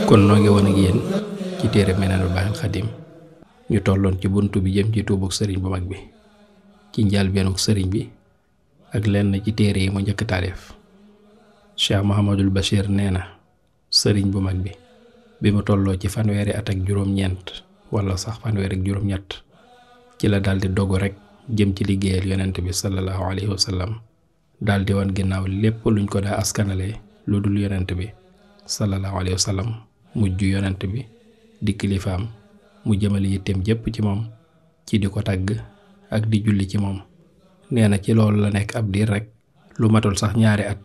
kon noo ngi woon ak yéen ci téere Minanul Baaxil Xadim ñu tolloon ci buntu bi jëm ci tuubug sëriñ bu mag bi ci njëlbéenug sëriñ bi ak lenn ci téere yi mu njëkk taalif. Cheikh Mouhamadul Bachir nee na sëriñ bu mag bi mu tolloo ci fanweeri at ak juróom-ñeent wala sax fanweeri ak juróom-ñett ci la daldi dogu rek jëm ci liggéeyal yonent bi sallallahu alayhi wa sallam daldi woon ginnaaw lépp luñ ko daa askanale lu dul yonent bi sallallahu alayhi wa sallam mujj yonent bi di kilifaam mu jëmale yitteem jépp ci moom ci di ko tagg ak di julli ci moom. nee na ci loolu la nekk ab diir rek lu matul sax ñaari at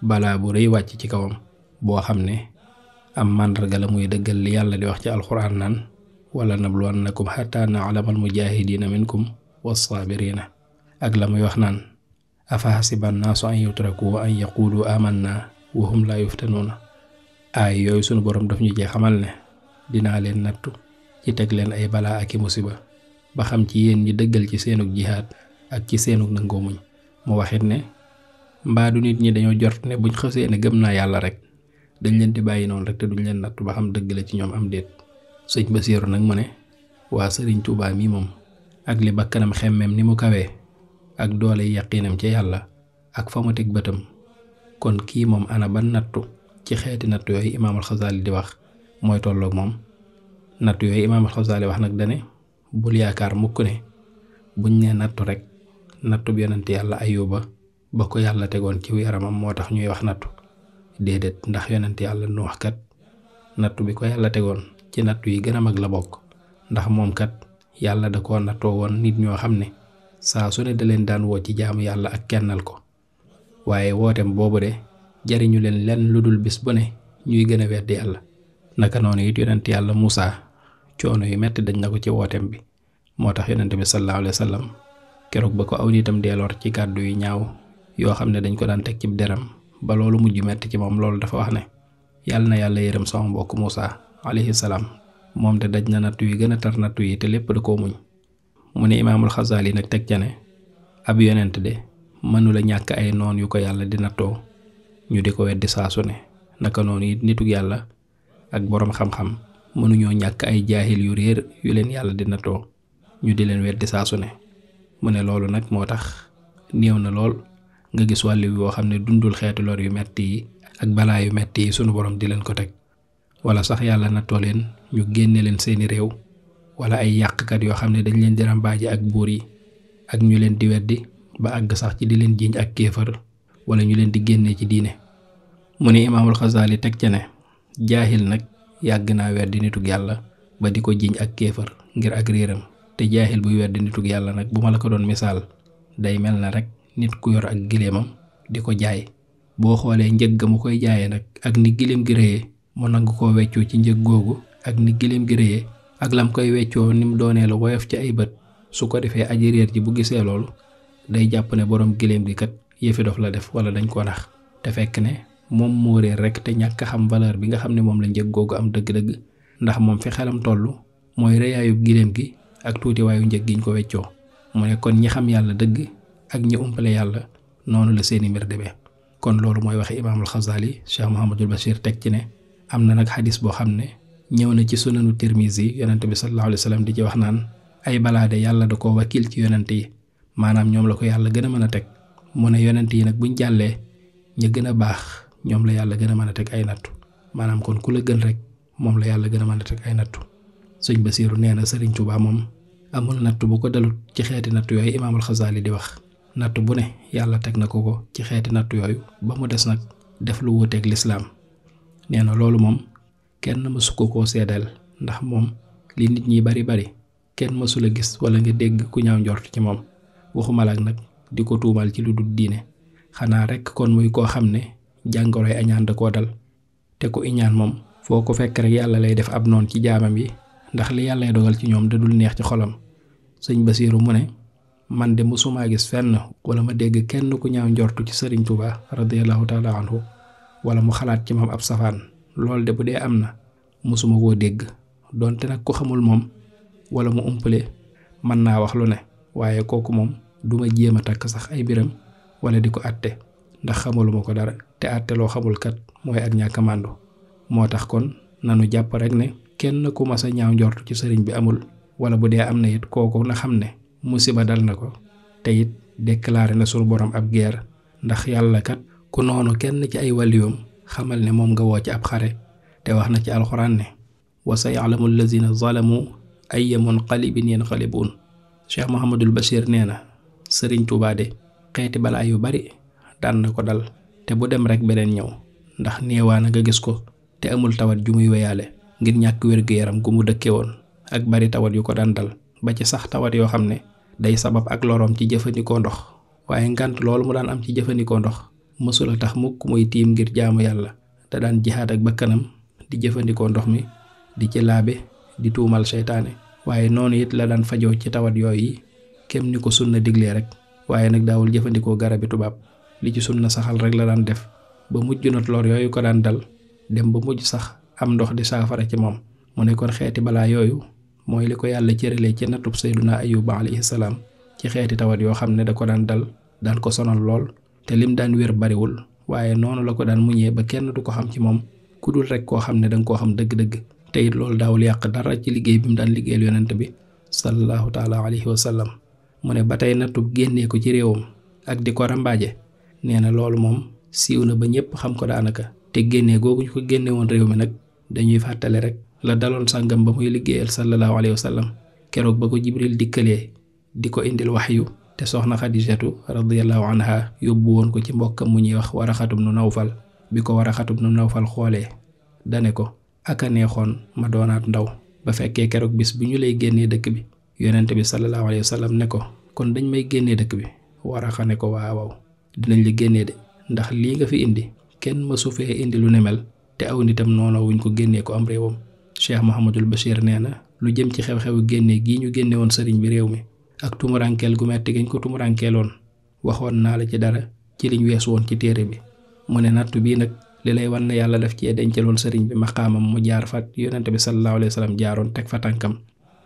balaa bu rëy wàcc ci kawam boo xam ne am màndarga la muy dëggal li yàlla di wax ci alxuraan naan wala nabluwannakum xataa na'lamal mujaahidiina minkum was-saabiriina ak la muy wax naan afa hasiba nnaasu an yutraku an yaqulu amanna wa hum laa yuftanuuna. aay yooyu sunu borom daf ñu cee xamal ne dinaa leen nattu ci teg leen ay balaa ak i musiba ba xam ci yéen ñi dëggal ci seenug jihaad ak ci seenug nangoo muñ. mu waxit ne mbaadu nit ñi dañoo jort ne buñ xësee ne gëm naa yàlla rek dañ leen di bàyyi noonu rek te duñ leen nattu ba xam dëgg la ci ñoom am déet. sëñ Basiiru nag mu ne waa sëriñ Tuubaa mi moom ak li bakkanam xemmeem ni mu kawee ak doole yaqiinam ca yàlla ak fa mu teg bëtam kon kii moom ana ban nattu ci xeeti nattu yooyu imaamul Xasaali di wax mooy tolloog moom. nattu yooyu imaamul Xasaali wax nag dane bul yaakaar mukk ne buñ nee nattu rek nattu bi yonent yàlla Ayuba ba ko yàlla tegoon ci yaramam moo tax ñuy wax nattu déedéet, ndax yonent yàlla Nuux kat nattu bi ko yàlla tegoon ci nattu yi gën a mag la bokk ndax moom kat yàlla da koo nattoo woon nit ñoo xam ne saa su ne da leen daan woo ci jaamu yàlla ak kennal ko waaye wooteem boobu de jariñu leen lenn lu dul bis bu ne ñuy gën a weddi yàlla. naka noonu it yonent yàlla Muusaa coono yu metti dañ na ko ci wooteem bi moo tax yonent bi sallallahu alayhi wa sallam keroog ba ko aw nitam deeloor ci kàddu yu ñaaw yoo xam ne dañ ko daan teg ci deram ba loolu mujj metti ci moom loolu dafa wax ne yàlla na yàlla yërëm sama mbokk Muusaa alayhi salaam moom te daj na nattu yi gën a tar nattu yi te lépp da koo muñ. mu ne imaamul Xasaali nag teg ca ne ab yonent de mënula ñàkk ay noon yu ko yàlla di nattoo ñu di ko weddi saa su ne naka noonu it nitug yàlla ak boroom xam-xam mënuñoo ñàkk ay jaahil yu réer yu leen yàlla di nattoo ñu di leen weddi saa su ne. mu ne loolu nag moo tax néew na lool nga gis wàllu woo xam ne dundul xeetu lor yu metti yi ak balaa yu metti yi sunu borom di leen ko teg wala sax yàlla nattoo leen ñu génne leen seeni réew wala ay yàqkat yoo xam ne dañ leen di rambaaje ak buur yi ak ñu leen di weddi ba àgg sax ci di leen jiiñ ak kéefër wala ñu leen di génne ci diine. mu ne imaamul Xasaali teg ca ne jaahil nag yàgg naa weddi nitug yàlla ba di ko jiiñ ak kéefër ngir ak réeram te jaahil buy weddi nitug yàlla nag bu ma la ko doon misaal day mel na rek nit ku yor ak gileemam di ko jaay boo xoolee njëg ga mu koy jaayee nag ak ni gileem gi rëyee mu nangu koo weccoo ci njëg googu ak ni gileem gi rëyee ak lam koy weccoo ni mu doonee lu woyof ci ay bët su ko defee aji réer ji bu gisee loolu day jàpp ne borom gileem gi kat yëfi dof la def wala dañ ko nax te fekk ne moom moo réer rek te ñàkk a xam valeur bi nga xam ne moom la njëg googu am dëgg-dëgg ndax moom fi xelam toll mooy rëyaayub gileem gi ak tuuti waayu njëg giñ ko weccoo. mu ne kon ñi xam yàlla dëgg ak ñi umpale yàlla noonu la seeni mbir demee. kon loolu mooy waxe imaamul Xasaali Cheikh Mouhamadul Bachir teg ci ne am na nag xadis boo xam ne ñëw na ci sunanu Tirmizi yonent bi sallallahu alayhi wa sallam di ci wax naan ay balaade yàlla da koo wakil ci yonent yi maanaam ñoom la ko yàlla gën a mën a teg. mu ne yonent yi nag buñ jàllee ña gën a baax ñoom la yàlla gën a mën a teg ay nattu maanaam kon ku la gën rek moom la yàlla gën a mën a teg ay nattu. sëñ Basiiru nee na Sëriñ Tuubaa moom amul nattu bu ko dalut ci xeeti nattu yooyu imaamul Xasaali di wax nattu bu ne yàlla teg na ko ci xeeti nattu yooyu ba mu des nag def lu wuuteeg lislaam. nee na loolu moom kenn mësu ko koo seedeel ndax moom li nit ñi bari kenn mësula gis wala nga dégg ku ñaaw njort ci moom waxuma laak nag di ko tuumal ci lu dul diine xanaa rek kon muy koo xam ne jàngoroy añaan da koo dal te ku iñaan moom foo ko fekk rek yàlla lay def ab noon ci jaamam yi ndax li yàllay dogal ci ñoom da dul neex ci xolam. sëñ Basiiru mu ne man de mësumaa gis fenn wala ma dégg kenn ku ñaaw njortu ci Sëriñ Tuubaa radiyallahu taala anhu wala mu xalaat ci moom ab safaan loolu de bu dee am na mësuma koo dégg donte nag ku xamul moom wala mu umpale mën naa wax lu ne waaye kooku moom duma jéem a takk sax ay biram wala di ko àtte ndax xamaluma ko dara te àtte loo xamul kat mooy ak ñàkk a màndu. moo tax kon nanu jàpp rek ne kenn ku mas a ñaaw njort ci sëriñ bi amul, wala bu dee am na it kooku na xam ne musiba dal na ko te it déclaré na sunu borom ab guerre, ndax yàlla kat ku noonu kenn ci ay waliyoom xamal ne moom nga woo ci ab xare te wax na ci alxuraan ne wa sa ya'lamu allazina zalamu ayya munqalibin yanqalibun. Cheikh Mouhamadul Bachir nee na sëriñ Tuubaa de xeeti balaa yu bari daan na ko dal te bu dem rek beneen ñëw, ndax néewaa na nga gis ko te amul tawat ju muy weyaale ngir ñàkk wér-gu-yaram gu mu dëkke woon ak bari tawat yu ko daan dal, ba ci sax tawat yoo xam ne day sabab ak loroom ci jëfandikoo ndox. waaye ngant loolu mu daan am ci jëfandikoo ndox mësula tax mukk muy tiim ngir jaamu yàlla, te daan jihaad ak bakkanam di jëfandikoo ndox mi di ci laabe di tuumal seytaane. waaye noonu it la daan fajoo ci tawat yooyu kem ni ko sunna diglee rek, waaye nag daawul jëfandikoo garabi tubaab, li ci sunna saxal rek la daan def ba mujj not lor yooyu ko daan dal dem ba mujj sax am ndox di saafara ci moom. mu ne kon xeeti balaa yooyu mooy li ko yàlla cëralee ci natub Seyduna Ayuba alayhi salaam ci xeeti tawat yoo xam ne da ko daan dal daan ko sonal lool te lim daan wér bariwul, waaye noonu la ko daan muñee ba kenn du ko xam ci moom ku dul rek koo xam ne danga koo xam dëgg-dëgg. te it loolu daawul yàq dara ci liggéey bi mu daan liggéeyal yonent bi sallallahu taala alayhi wa sallam. mu ne ba tey natub génnee ko ci réewam ak di ko rambaaje, nee na loolu moom siiw na ba ñëpp xam ko daanaka. te génnee googu ñu ko génne woon réew mi nag dañuy fàttale rek la daloon sàngam ba muy liggéeyal sallallahu alayhi wa sallam keroog ba ko Jibril dikkalee di ko indil waxyu te soxna Xadijatu radiyallahu anha yóbbu woon ko ci mbokkam mu ñuy wax Waraxatu bnu Nawfal. bi ko Waraxatu bnu Nawfal xoolee dane ko aka neexoon ma doonaat ndaw ba fekkee keroog bis bi ñu lay génnee dëkk bi. yonent bi sallallahu alayhi wa sallam ne ko kon dañ may génnee dëkk bi. Waraxa ne ko waaw dinañ la génnee de, ndax lii nga fi indi kenn mësu fee indi lu ne mel te aw nitam noonu wuñ ko génnee ko am réewam. Cheikh Mouhamadul Bachir nee na lu jëm ci xew-xewu génne gii ñu génne woon sëriñ bi réew mi ak tumurankeel gu metti gañ ko tumurankeeloon waxoon naa la ci dara ci liñ weesu woon ci téere bi. mu ne nattu bii nag li lay wan ne yàlla daf cee dencaloon sëriñ bi maqaamam mu jaar fa yonent bi sallallahu alayhi wa sallam jaaroon teg fa tànkam.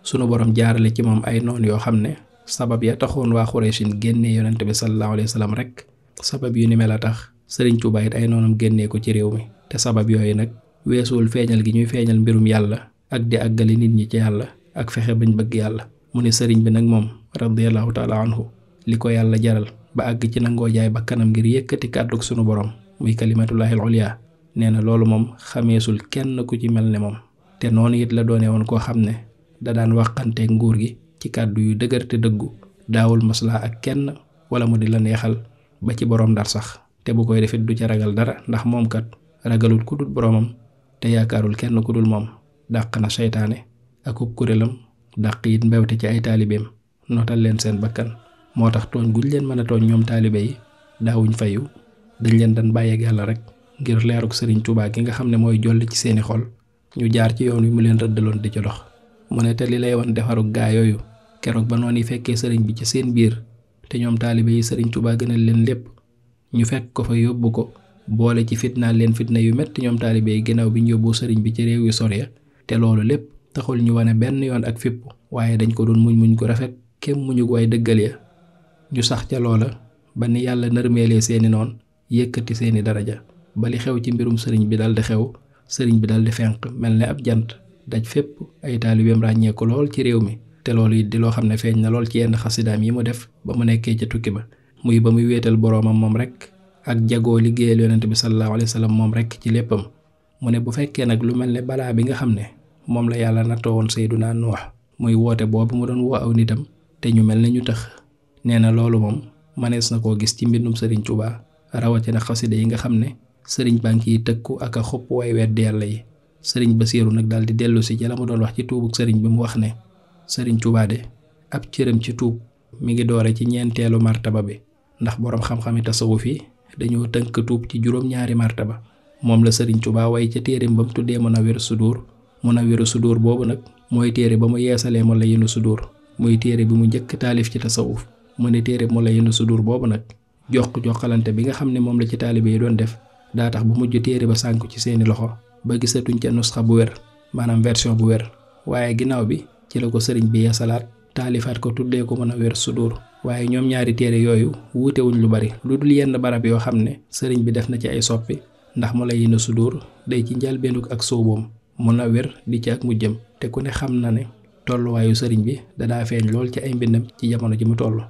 sunu borom jaarale ci moom ay noon yoo xam ne sabab ya taxoon waa Xuraysin génnee yonent bi sallallahu alayhi wa sallam rek sabab yu ni mel a tax sëriñ Tuubaa it ay noonam génnee ko ci réew mi. te sabab yooyu nag weesuwul feeñal gi ñuy feeñal mbirum yàlla ak di àggale nit ñi ci yàlla ak fexe bañ bëgg yàlla. mu ne sëriñ bi nag moom radiyallahu taala anhu li ko yàlla jaral ba àgg ci nangoo jaay ba kanam ngir yëkkati kàddug sunu borom muy kalimatullahi al-ulya, nee na loolu moom xameesul kenn ku ci mel ne moom. te noonu it la doone woon koo xam ne da daan waxanteeg nguur gi ci kàddu yu dëgër te dëggu, daawul maslaa ak kenn wala mu di la neexal ba ci borom dar sax. te bu koy defit du ca ragal dara, ndax moom kat ragalul ku dul boromam te yaakaarul kenn ku dul moom. dàq na seytaane akub kuréelam, dàq it mbewte ci ay taalibeem, nootal leen seen bakkan. moo tax tooñ guñ leen mën a tooñ ñoom taalibe yi daawuñ fayu, dañ leen daan bàyyeeg yàlla rek ngir leeruk sëriñ Tuubaa gi nga xam ne mooy jolli ci seeni xol ñu jaar ci yoon wi mu leen rëddaloon di ci dox. mu ne te li lay wan defarug gaa yooyu keroog ba noonu fekkee sëriñ bi ci seen biir te ñoom taalibe yi sëriñ Tuubaa gënal leen lépp, ñu fekk ko fa yóbbu ko boole ci fitnaal leen fitna yu metti ñoom taalibe yi ginnaaw bi ñu yóbbu sëriñ bi ci réew yu sore ya. te loolu lépp taxul ñu wane benn yoon ak fipp, waaye dañ ko doon muñ ko rafet kem muñu way dëggal ya. ñu sax ca loola ba ni yàlla nërmeelee seeni noon yëkkati seeni daraja ba li xew ci mbirum sëriñ bi dal di xew. sëriñ bi dal di fenq mel ne ab jant daj fépp, ay taalibeem ràññee ko lool ci réew mi. te loolu it di loo xam ne feeñ na lool ci yenn xasidaam yi mu def ba mu nekkee ca tukki ba, muy ba muy wéetal boroomam moom rek ak jagoo liggéeyal yonent bi sallallahu alayhi wa sallam moom rek ci léppam. mu ne bu fekkee nag lu mel ne balaa bi nga xam ne moom la yàlla nattoo woon Seydunaa Nuux muy woote boobu mu doon woo aw nitam te ñu mel ne ñu tëx, nee na loolu moom manees na koo gis ci mbindum sëriñ Tuubaa, rawatina xasida yi nga xam ne sëriñ baa ngi tëkku ak a xupp way weddi yàlla yi. sëriñ Basiiru nag daal di dellu si ja la mu doon wax ci tuubug sëriñ bi mu wax ne sëriñ Tuubaa de ab cëram ci tuub mi ngi doore ci ñeenteelu martaba bi, ndax boroom xam-xami tasawuf yi dañoo tënk tuub ci juróom-ñaari martaba. moom la sëriñ Tuubaa way ca téereem ba mu tuddee Munawwiru Sudur boobu nag mooy téere ba mu yeesalee Mulayyinu Sudur, muy téere bi mu njëkk taalif ci tasawuf. mu ne téere Mulayyinu Sudur boobu nag joxalante bi nga xam ne moom la ci taalibe yi doon def daa tax bu mujj téere ba sànku ci seeni loxo ba gisatuñ ca nusxa bu wér, maanaam version bu wér. waaye ginnaaw bi ci la ko sëriñ bi yeesalaat taalifaat ko tuddee ko Munawwiru Sudur. waaye ñoom ñaari téere yooyu wuutewuñ lu bari lu dul yenn barab yoo xam ne sëriñ bi def na ci ay soppi ndax Mulayyinu Sudur day ci njëlbéenug ak sóoboom Munawwir di ci ak mujjam te ku ne xam na ne tolluwaayu sëriñ bi dadaa feeñ lool ci ay mbindam ci jamono ji mu toll.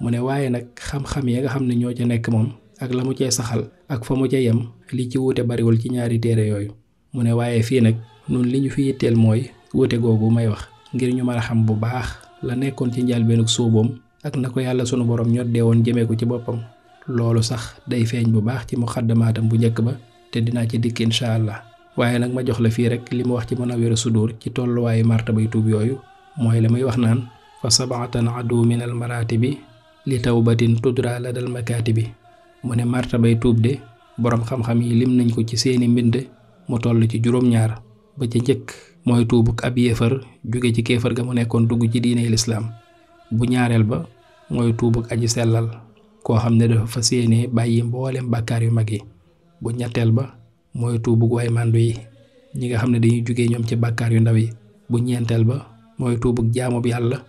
mu ne waaye nag xam-xam ya nga xam ne ñoo ca nekk moom ak la mu cee saxal ak fa mu ca yem li ci wuute bariwul ci ñaari téere yooyu. mu ne waaye fii nag nun li ñu fi yitteel mooy wuute googu may wax ngir ñu mën a xam bu baax la nekkoon ci njëlbéenug sóoboom ak na ko yàlla sunu borom ñoddee woon jëmee ko ci boppam. loolu sax day feeñ bu baax ci muxaddamaatam bu njëkk ba te dinaa ci dikk incha allah. waaye nag ma jox la fii rek li mu wax ci Munawwirus Sudur ci tolluwaayu martabay tuub yooyu mooy la muy wax naan fa sabaatan adu min al maratibi li tawbatin tudra la dal makaatibi. mu ne martabay tuub de boroom xam-xam yi lim nañ ko ci seeni mbind mu toll ci juróom-ñaar ba ca njëkk mooy tuubuk ab yéefar jóge ci kéefar ga mu nekkoon dugg ci diiney lislaam. bu ñaareel ba mooy tuubuk aji sellal koo xam ne dafa fas yéene bàyyi mboolem bàkkaar yu mag yi. bu ñetteel ba mooy tuubug way màndu yi ñi nga xam ne dañuy jóge ñoom ci bàkkaar yu ndaw yi. bu ñeenteel ba mooy tuubug jaamub yàlla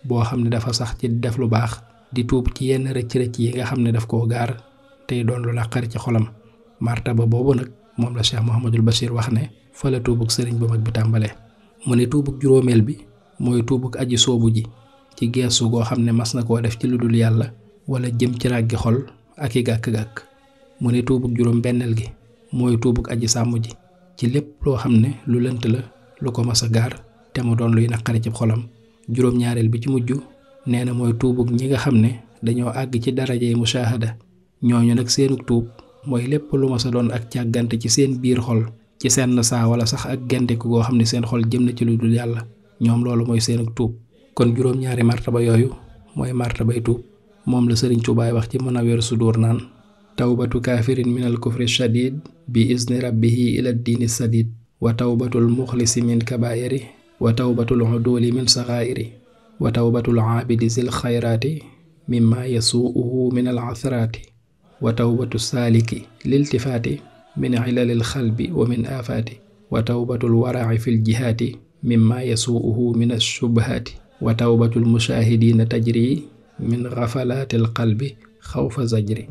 boo xam ne dafa sax ci def lu baax di tuub ci yenn rëcc-rëcc yi nga xam ne daf koo gaar tey doon lu naqari ci xolam. martaba boobu nag moom la Cheikh Mouhamadul Bachir wax ne fa la tuubug sëriñ bu mag bi tàmbalee. mu ne tuubug juróomeel bi mooy tuubug aji soobu ji ci geesu goo xam ne mas na koo def ci lu dul yàlla wala jëm ci ràggi xol ak i gàkk-gàkk. mu ne tuubug juróom benneel gi mooy tuubug aji sàmm ji ci lépp loo xam ne lu lënt la lu ko mas a gaar te mu doon luy naqari ci xolam. juróom-ñaareel bi ci mujj nee na mooy tuubug ñi nga xam ne dañoo àgg ci darajey mushahada. ñooñu nag seenug tuub mooy lépp lu mas a doon ak càggante ci seen biir xol ci seen saa wala sax ak genteku goo xam ne seen xol jëm na ci lu dul yàlla ñoom loolu mooy seenug tuub. kon juróom-ñaari martaba yooyu mooy martabay tuub moom la Sëriñ Tuubaa wax ci Munawwirus Sudur naan tawbatu kaafirin min al kufri shadid bi izni rabbihi ila diini sadid wa tawbatul muxlisi min kabaa'iri wa tawbatul uduli min saxaa'iri wa tawbatul aabidi zil xayraati mimma yasuu'uhu min al athraati wa tawbatu saaliki liltifaati min ilalil xalbi wa min aafaati wa tawbatul waraa'i fil jihaati mimma yasuu'uhu min ashubhaati wa tawbatul mushaahidiina tajri min gafalaatil qalbi xawfa zajri